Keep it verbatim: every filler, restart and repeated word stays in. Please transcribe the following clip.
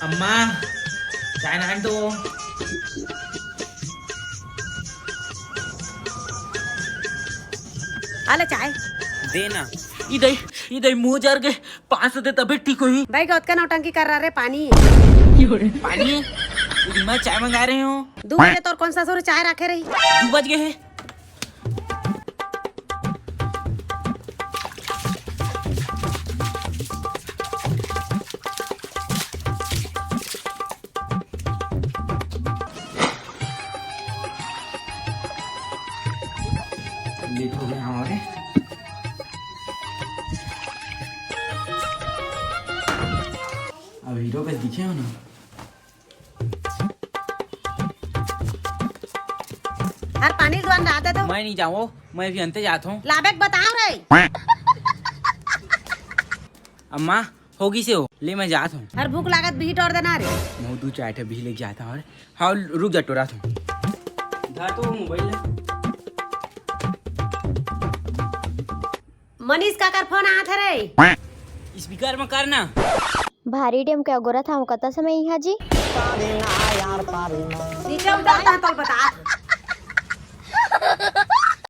अम्मा, चाय नान तो। आले चाय। देना। इदे, इदे मुंह जर के पाँच सौ दे तबे ठीक होही। भाई, ओतका नौटंकी कर रहा रे, पानी। पानी? मैं चाय मंगा रहे हूँ। दू बजे तोर कौन ससुर चाय रखे रही? दू बज गए हैं। लेट हो गया हमारे। अब हीरो बस दिखे हो ना। हर पानी दुआन रहा दे तो। मैं नहीं जाऊँ, मैं अभी अंते जात हूँ। लाबेक बताओ रे। अम्मा, होगी से हो, ले मैं जात हूँ। हर भूख लागत बिही टोर देना रे। मैं दू चार ठे बिही लेके जाता हूँ। हाँ, रुक जा, टोरा तू। धर तो मोबाइल ला। मनीष काकर फोन आत हे रे। स्पीकर में कर ना। भारी डेम के अगोरत हव, कतका समय इहाँ जी? नीचे उतर, तहां तल बता।